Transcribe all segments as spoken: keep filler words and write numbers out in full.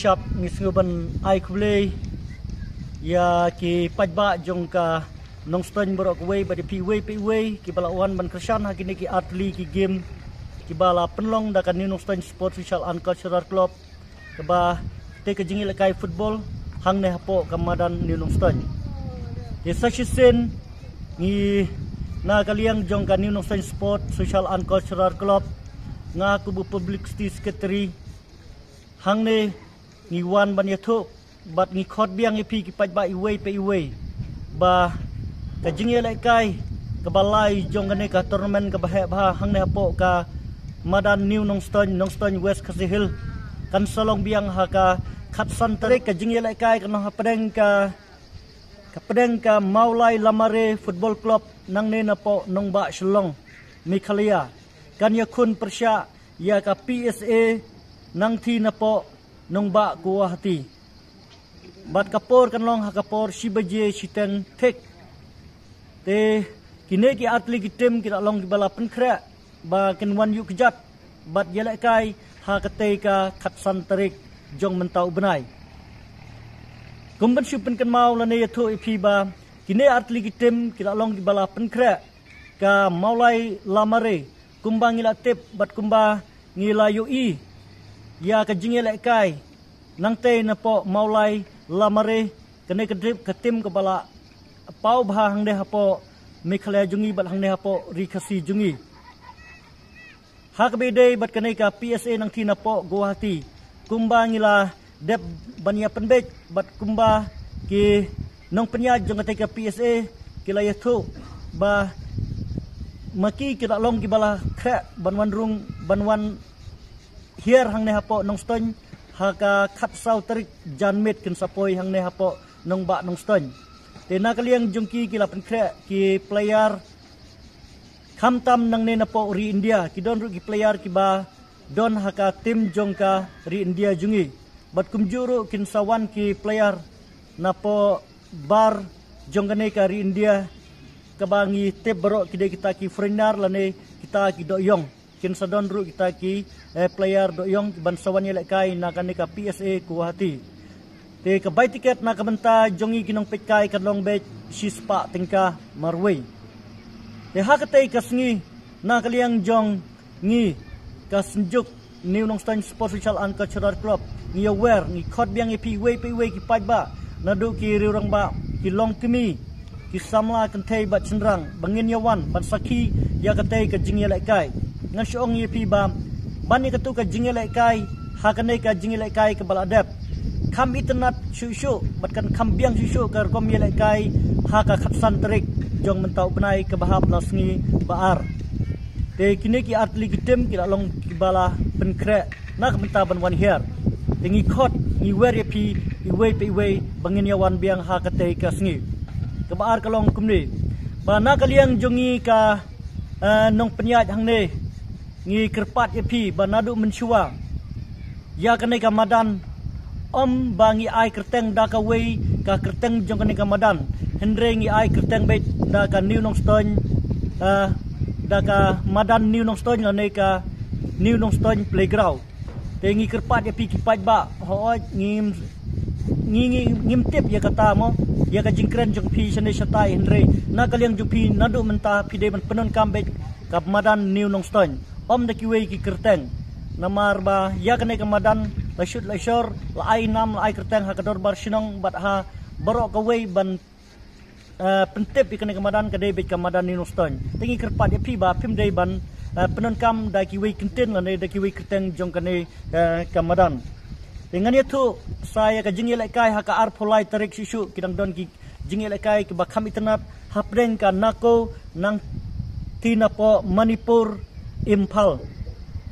Shap ngi sngew ban ai khublei ïa ki paidbah jong ka Nongstoiñ baroh kawei bad ïa phi iwei pa iwei kiba la wan ban kyrshan ha kine ki artylli ki game kiba la pynlong da ka New Nongstoiñ Sports Social and Cultural Club, kaba te ka jingïalehkai football hangne hapoh ka madan New Nongstoiñ. Te sa shisien ngi na ka liang jong ka New Nongstoiñ Sports Social and Cultural Club, nga kum u publicity secretary hangne ngi wan ban ïathuh bad ngi khot biang ïa phi ki paidbah iwei pa iwei ba ka jingïalehkai kaba lai jong kane ka tournament kaba heh bha hangne hapoh ka madan New Nongstoiñ, Nongstoiñ West Khasi Hills, kan sa long biang ha ka khatsan tarik. Ka jingïalehkai kan long hapdeng ka, hapdeng ka Mawlai Lamare Football Club nangne napoh nongbah Shillong, Meghalaya, kan ïakhun pyrshah ïa ka P S A nangthie napoh nongbah Guwahati. Bad ka por kan long ha ka por shi baje shiteng thik. Te kine ki artylli ki team ki la long kiba la pynkhreh ba kin wan ïuh kjat bad ïalehkai ha katei ka khatsan tarik jong mynta u bnai. Kum ban shu pynkynmaw lane ïathuh ïa phi ba kine artylli ki team ki la long kiba la pynkhreh. Ka Mawlai Lamare, kumba ngi la tip bad kumba ngi la ïohi ïa ka jingïalehkai nangtei napoh Mawlai Lamare, kane ka team, ka team kaba la paw bha hangne hapoh Meghalaya jong ngi bad hangne hapoh Ri Khasi jong ngi. Ha kaba ïadei bad kane ka P S A nangthie napoh Guwahati, kumba ngi la dep ban ïa pynbeit bad kumba ki nongpynïaid jong katei ka P S A ki la ïathuh ba ma ki ki la long kiba la khreh ban wan rung, ban wan hiar hangne hapoh Nongstoiñ ha ka khatsaw tarik janmiet kin sa poi hangne hapoh nongbah Nongstoiñ. Te na ka liang jong ki ki la pynkhreh ki player khamtam nangne napoh ri India, ki don ruh ki player kiba don ha ka team jong ka ri India jong ngi. Bad kumjuh ruh kin sa wan ki player napoh bar jong kane ka ri India, kaba ngi tip baroh ki dei kita ki foreigner lane kita ki dohïong. Kin sa don ruh kita ki, eh, player dohïong kiban sa wan ïalehkai na kane ka P S A Guwahati. Te ka bai tiket na ka bynta jong ngi ki nongpeitkai kan long beit shispah tyngka marwei. Te ha katei ka sngi na ka liang jong ngi ka Synjuk New Nongstoiñ Sports Social and Cultural Club, ngi ïawer, ngi khot biang ïa phi iwei pa iwei ki paidbah, naduh ki riew rangbah, ki longkmie, ki samla kynthei bad shynrang ba ngin ïawan ban sakhi ïa katei ka jingïalehkai. Ngan shu ong ïa phi ba ban ïa katu ka jingïalehkai, ha kane ka jingïalehkai kaba la dep, kham itynnad shuh shuh bad kan kham biang shuh shuh ka rukom ïalehkai ha ka khatsan tarik jong mynta u bnai kaba hap la sngi ba ar. Te kine ki artylli ki team ki la long kiba la pynkhreh na ka bynta ban wan hiar. Te ngi khot, ngi wer ïa phi iwei pa iwei ba ngin ïawan biang ha katei ka sngi. Kaba ar ka long kumne, ba na ka liang jong ngi ka, eh, nongpynïaid hangne, ngi kyrpad ïa phi ba naduh mynshuwa ïa kane ka madan, ym ba ngi ai kyrteng da kawei ka kyrteng jong kane ka madan, hynrei ngi ai kyrteng beit da ka New Nongstoiñ, eh, da ka madan New Nongstoiñ lane ka New Nongstoiñ Playground. Te ngi kyrpad ïa phi ki paidbah, hooid, ngim, ngi, ngi, ngim tip ïa kata mo, ïa ka jingkren jong phi shane shatai, hynrei na ka liang jong phi naduh mynta phi dei ban pyndonkam beit ka madan New Nongstoiñ, ym da kiwei ki kyrteng. Namar ba ïa kane ka madan la shut la shor, la ai nam, la ai kyrteng ha ka dorbar shnong bad ha baroh kawei ban, eh, pyntip ïa kane ka madan ka dei beit ka madan New Nongstoiñ. Te ngi kyrpad ïa phi ba phim dei ban, eh, pyndonkam da kiwei kyntien lane da kiwei kyrteng jong kane, eh, ka madan. Te ngan ïathuh sa ïa ka jingïalehkai ha ka arphew lai tarik shuh shuh, ki dang don ki jingïalehkai kiba kham itynnad hapdeng ka NACO nangthie napoh Manipur, Imphal.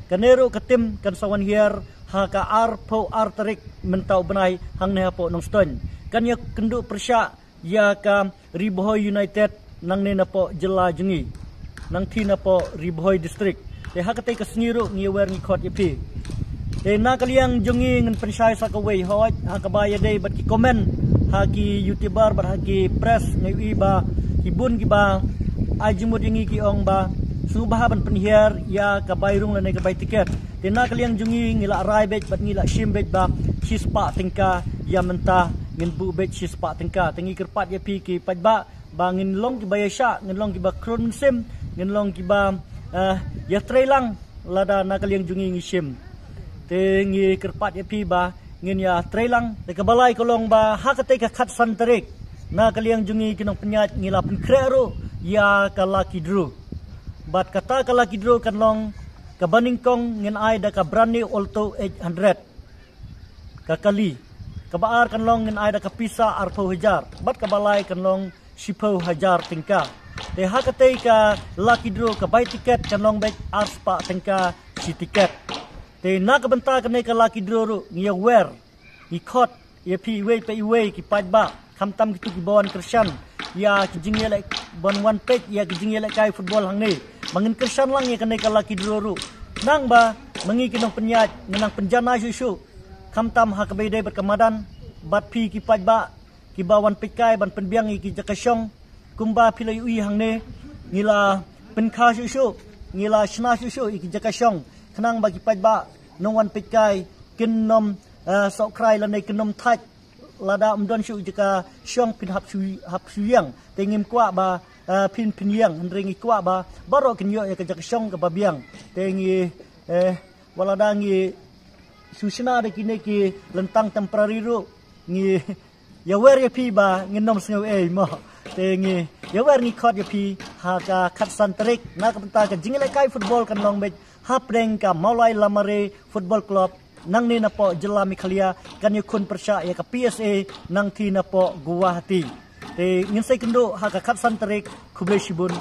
Kane ruh ka team kan sa wan hiar ha ka arphew ar tarik mynta u bnai hangne hapoh Nongstoiñ. Kan ïakynduh pyrshah ïa ka Ri Bhoi United nangne napoh jylla jong ngi, nangthie napoh Ri Bhoi District. Te ha katei ka sngi ruh ngi wer ngi khot ïa phi. Te na ka liang jong ngi ngan pynshai sa kawei, hooid, ha kaba ïadei bad ki comment ha ki YouTuber bad ha ki press, nga ïohi ba ki bun kiba ai jingmut ïa ngi ki ong ba sngewbha ban pynhiar ïa ka bai rung lane ka bai tiket. Te na ka liang jong ngi ngi la rai beit bad ngi la shim beit ba shispah tyngka, ïa mynta ngin buh beit shispah tyngka. Te ngi kyrpad ïa phi ki paidbah ba ngin long kiba ïashah, ngin long kiba khlur mynsiem, ngin long kiba eh, ïatreilang lada na ka liang jong ngi ngi shim. Te ngi kyrpad ïa phi ba ngin ïatreilang. Te kaba lai ka long ba ha katei ka khatsan tarik, na ka liang jong ngi ki nongpynïaid ngi la pynkhreh ruh ïa ka lucky draw. Bad kata ka lucky draw kan long, kaba nyngkong ngin ai da ka brand new Alto eight hundred, ka kali. Kaba ar kan long ngin ai da ka pisa arphew hajar, bad kaba lai kan long shiphew hajar tyngka. Te ha katei ka lucky draw ka bai tiket kan long beit arspah tyngka shi tiket. Te na ka bynta kane ka lucky draw ruh ngi ïawer, ngi khot ïa phi iwei pa iwei ki paidbah, khamtam kito kiba wan kyrshan ïa ki jingïaleh, ban wan peit ïa ki jingïalehkai football hangne, ba ngin kyrshan lang ïa kane ka lucky draw ruh. Nang ba ma ngi ki nongpynïaid ngi nang pynjanai shuh shuh, khamtam ha kaba ïadei bad ka madan, bad phi ki paidbah kiba wan peitkai ban pynbiang ïa ki jaka shong. Kumba phi la ïohi hangne, ngi la pynkha shuh shuh, ngi la shna shuh shuh ïa ki jaka shong, khnang ba ki paidbah nongwan peitkai kin ym, eh, sohkhrai lane kin ym thait. Lada ym don shuh jaka shong phin hap shu, hap shu ïeng. Te ngim kwah ba, eh, phin, phin ïeng, hynrei ngi kwah ba baroh kin ïoh ïa ka jaka shong kaba biang. Te ngi, eh, wat lada ngi shu shna da kine ki lyntang temporary ruh, ngi ïawer ïa phi ba ngin ym sngew ei mo. Te ngi ïawer, ngi khot ïa phi ha ka khatsan tarik, na ka bynta ka jingïalehkai football kan long beit hapdeng ka Mawlai Lamare Football Club, nangne napoh jylla Meghalaya, kan ïakhun pyrshah ïa ka P S A nangthie napoh Guwahati. Te ngin sa ïakynduh ha ka khatsan tarik, khublei shibun.